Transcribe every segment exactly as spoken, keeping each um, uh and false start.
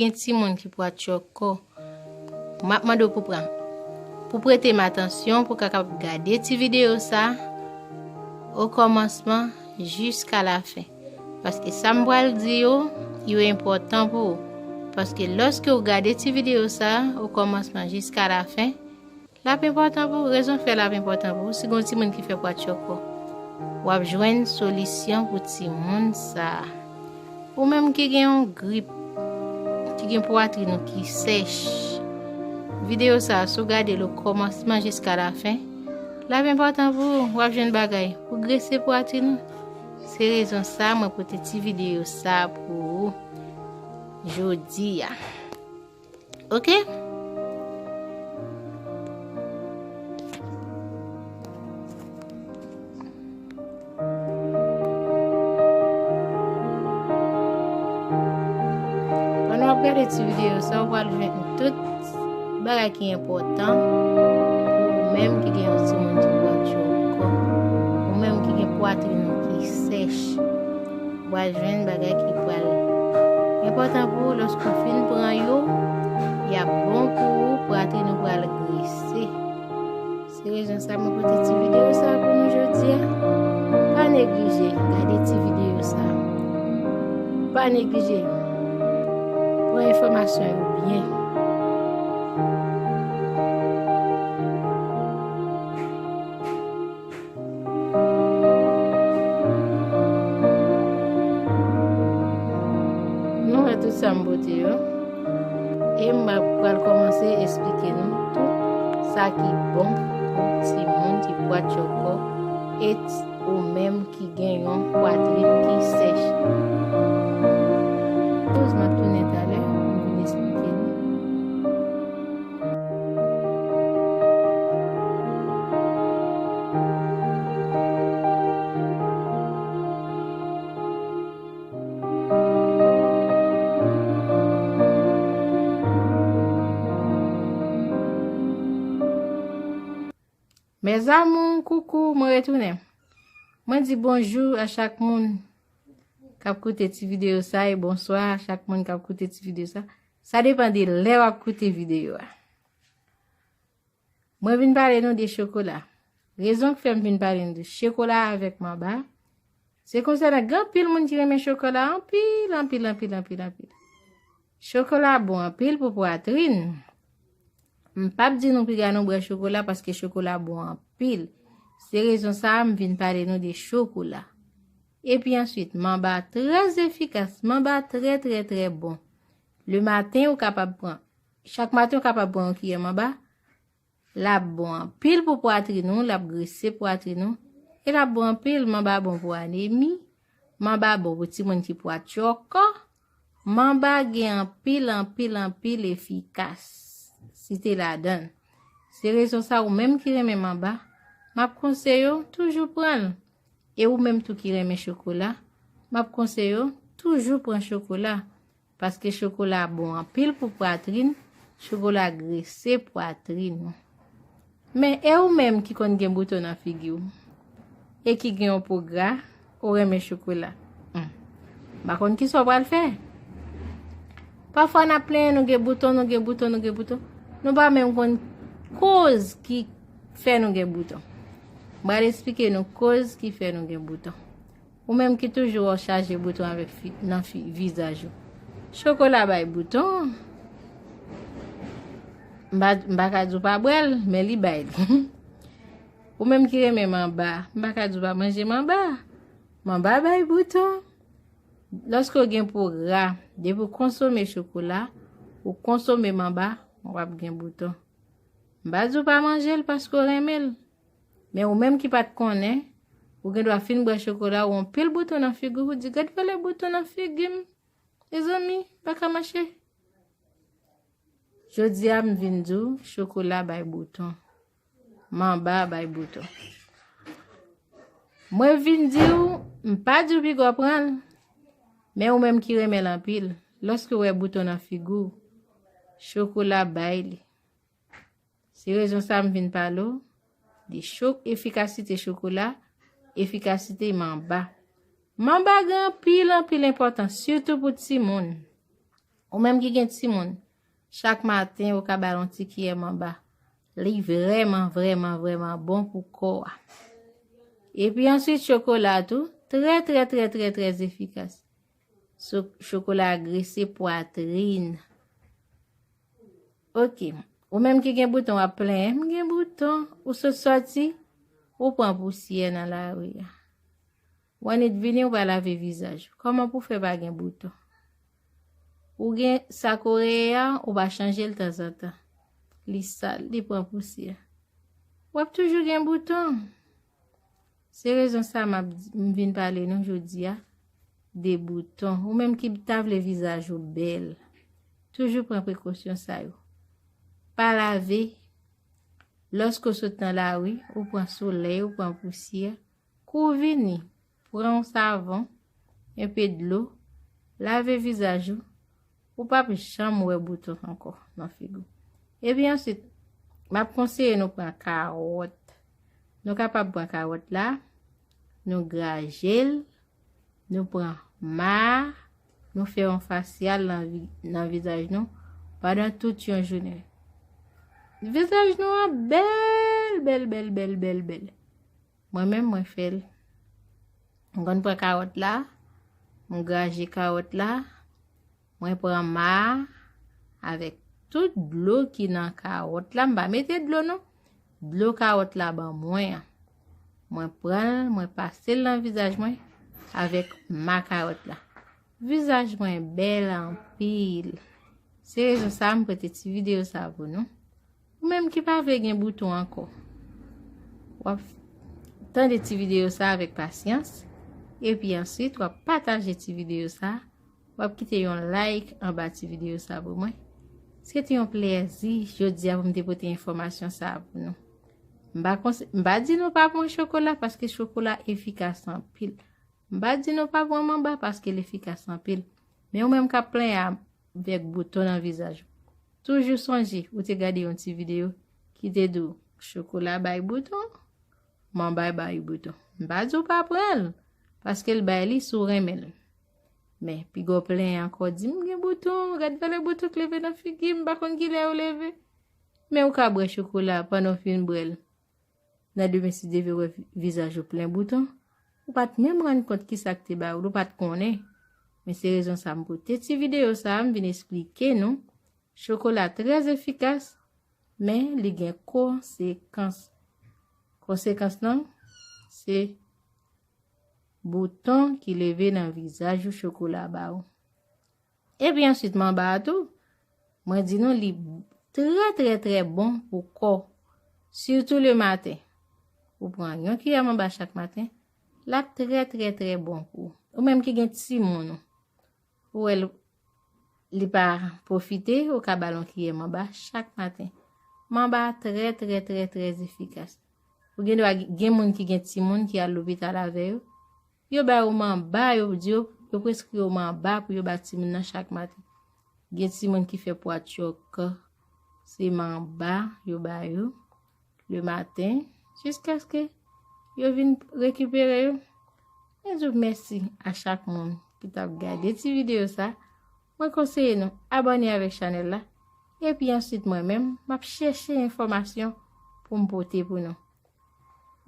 gen timoun ki pwa tchòkò, m ap mande w pou pran, pou prete m atansyon, pou w ka kapab gade ti videyo sa, o kòmansman jiska lafen. Paske sa m pral di yo, yo enpòtan pou ou. Paske lòske w gade ti videyo sa, o kòmansman jiska lafen, l ap enpòtan pou ou. Rezon k fè l ap enpòtan pou ou, si gen yon timoun ki fè pwa tchòkò, w ap jwenn solisyon pou timoun sa a. Ou menm ki gen yon grip, ki gen pwatrin ou ki sèch, videyo sa a, si w gade l o kòmansman jiska lafen, l ap enpòtan pou ou. W ap jwenn bagay pou grese pwatrin ou. Se rezon sa a mwen pote ti videyo sa a pou ou jodi a. Oke? Pandan w ap gade ti videyo sa, w pral jwenn tout bagay ki enpòtan pou ou menm ki gen yon timoun ki pwa tchòkò, ou menm ki gen pwatrin ou ki sèch. W pral jwenn bagay ki pral enpòtan pou ou. Lòske w fin pran yo, y ap bon pou ou, pwatrin ou pral grese. Se rezon sa mwen pote ti videyo sa pou nou jodi a. Pa neglije gade ti videyo sa. Pa neglije pran enfòmasyon yo byen. Nou wè tout sa m pote yo. E m ap pral kòmanse esplike nou tout sa ki bon pou timoun ki pwa tchòkò e t-, ou menm ki gen yon pwatrin ki sèch. Poz m ap tounen talè, m vin esplike nou. Mes amours, coucou, mwen retounen. Mwen di bonjou a chak moun k ap koute ti videyo sa e bonswa a chak moun k ap koute ti videyo sa. Sa depann de lè w ap koute videyo a. Mwen vin pale nou de chokola. Rezon k fè m vin pale nou de chokola avèk manba, se konsènan gen anpil moun ki renmen chokola anpil, anpil, anpil, anpil, anpil. Chokola bon anpil pou pwatrin. M p ap di nou piga nou bwè chokola paske chokola bon anpil. Se rezon sa a m vin pale nou de chokola. Epi answit, manba trè efikas, manba trè, trè, trè bon. Le maten, ou kapab pran, chak maten, ou kapab pran yon kiyè manba. L ap bon anpil pou pwatrin ou, l ap grese pwatrin ou. E l ap bon anpil, manba bon pou anemi, manba bon pou timoun ki pwa tchòkò. Manba gen anpil, anpil, anpil efikasite ladan l. Se rezon sa, ou menm ki renmen manba, m ap konseye w toujou pran l. E ou menm tou ki renmen chokola, m ap konseye w toujou pran chokola. Paske chokola bon anpil pou pwatrin, chokola grese pwatrin ou. Men, e ou menm ki konn gen bouton nan figi w, e ki gen yon po gra, ou renmen chokola? Hmm. M pa konn kisa w pral fè. Pafwa n ap plenyen nou gen bouton, nou gen bouton, nou gen bouton. Nou pa menm konn koz ki fè nou gen bouton. M pral esplike nou koz ki fè nou gen bouton. Ou menm ki toujou wè w chaje bouton avèk fi-, nan fi-, vizaj ou. Chokola bay bouton. M pa, m pa ka di w pa bwè l, men li bay li. Ou menm ki renmen manba, m pa ka di w pa manje manba. Manba bay bouton. Lòske w gen po gra, depi w konsome chokola, ou konsome manba, w ap gen bouton. M pa di w pa manje l paske w renmen l. Men ou menm ki pa t konnen, ou gen dwa fin bwè chokola, ou anpil bouton nan figi w, ou di, "Gad valè bouton nan figi m. Mezanmi, m pa ka mache." Jodi a, m vin di w, chokola bay bouton. Manba bay bouton. Mwen vin di w, m pa di w piga w pran l. Men ou menm ki renmen l anpil, lòske w wè bouton nan figi w, chokola bay li. Se rezon sa m vin pale w de cho-, efikasite chokola, efikasite manba. Manba gen anpil, anpil enpòtans, sitou pou timoun. Ou menm ki gen timoun, chak maten ou ka ba l yon ti kiyè manba. Li vrèman, vrèman, vrèman bon pou kò a. Epi answit, chokola tou, trè, trè, trè, trè, trè efikas. So, chokola grese pwatrin. Ok. Ou menm ki gen bouton, w ap plenyen, "M gen bouton." Ou sot sòti, ou pran pousyè nan lari a. Ou annik vini, ou pa lave vizaj ou. Kòman pou fè pa gen bouton? Ou gen sa koreye a, ou pa chanje l tanzantan. Li sal, li pran pousyè. W ap toujou gen bouton. Se rezon sa m ap di, m vin pale nou jodi a de bouton. Ou menm ki ta vle vizaj ou bèl, toujou pran prekosyon sa yo. Pa lave. Lòske w sot nan lari, ou pran solèy, ou pran pousyè, kou w vini, pran yon savon, enpe dlo, lave vizaj ou, ou p ap janm wè bouton ankò nan figi w. Epi answit, m ap konseye nou pran kawòt. Nou kapab pran kawòt la, nou graje l, nou pran ma, nou fè yon fasyal nan, vi- nan vizaj nou pandan tout yon jounen. Vizaj nou an bèl, bèl, bèl, bèl, bèl, bèl. Mwen menm, mwen fè l. M konn pran kawòt la, m graje kawòt la, mwen pran ma a avèk tout dlo ki nan kawòt la. M pa mete dlo non. Dlo kawòt la ban mwen an. Mwen pran l, mwen pase l nan vizaj mwen avèk ma kawòt la. Vizaj mwen bèl anpil. Se rezon sa a m pote ti videyo sa a pou nou. Ou menm ki pa vle gen bouton ankò, w ap tande ti videyo sa a avèk pasyans. Epi answit, w ap pataje ti videyo sa a. W ap kite yon like anba ti videyo sa a pou mwen. Se te yon plèzi jodi a pou m te pote enfòmasyon sa a pou nou. M pa konse- m pa di nou pa pran chokola paske chokola efikas anpil. M pa di nou pa pran manba paske l efikas anpil. Men ou menm k ap plenyen avèk bouton nan vizaj ou, toujou sonje ou te gade yon ti videyo ki te di w chokola bay bouton, manba bay bouton. M pa di w pa pran l, paske l bay li si w renmen l. Men, piga w plenyen ankò, di m gen bouton, gad valè bouton k leve nan figi m, m pa konn kilè yo leve. Men ou ka bwè chokola pandan w fin bwè l. Nan demen si Dye vle w wè vi- vizaj ou plen bouton, ou pa t menm rann kont kisa k te ba ou l, ou pa t konnen. Men se rezon sa m pote ti videyo sa a, m vin esplike nou. Chokola trè efikas, men li gen konsekans. Konsekans lan, se bouton ki leve nan vizaj ou chokola ba ou. Epi answit, manba a tou, mwen di nou li trè, trè, trè bon pou kò, sitou le maten. Ou pran yon kiyè manba chak maten, l ap trè, trè, trè bon pou ou. Ou menm ki gen timoun ou, ou wè l, li pa pwofite, ou ka ba l yon kiyè manba chak maten. Manba a trè, trè, trè, trè efikas. Ou gen dwa gen moun ki gen timoun ki al lopital avè yo, yo ba yo manba, yo di yo, yo preskri yo manba pou yo ba timoun nan chak maten. Gen timoun ki fè pwa tyòk, se manba yo ba yo le maten, jiskaske yo vin rekipere yo. Mwen di w mèsi a chak moun ki t ap gade ti videyo sa. Mwen konseye nou abòne avèk chanèl la. Epi answit mwen menm, m ap chèche enfòmasyon pou m pote pou nou.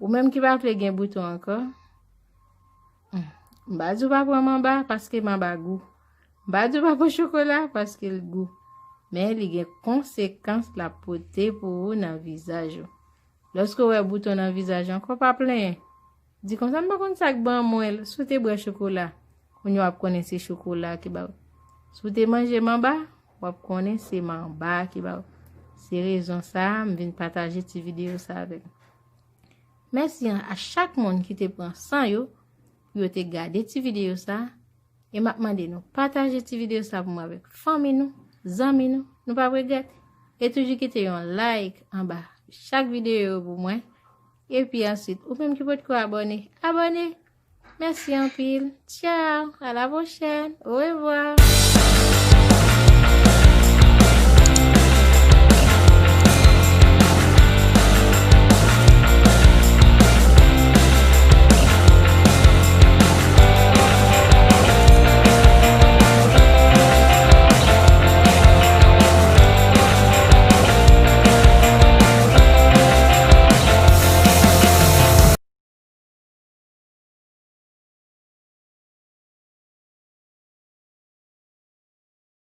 Ou menm ki pa vle gen bouton ankò, hmm, m pa di w pa pran manba paske manba gou. M pa di w pa pran chokola paske l gou. Men li gen konsekans l ap pote pou ou nan vizaj ou. Lòske w wè bouton nan vizaj ankò, pa plenyen. Di konsa, "M pa konn sa k ban mwen l." Si w te bwè chokola, kounye a w ap konnen se chokola ki ba w. Si w te manje manba, w ap konnen se manba ki ba w. Se rezon sa a, m vin pataje ti videyo sa avèk nou. Mèsi a chak moun ki te pran san yo pou yo te gade ti videyo sa a. E m ap mande nou pataje ti videyo sa pou mwen avèk fanmi nou, zanmi nou. Nou p ap regrèt. E toujou kite yon like anba chak videyo yo pou mwen. Epi answit, ou menm ki potko abòne, abòne. Mèsi anpil. Tchao. À la prochaine. Au revoir.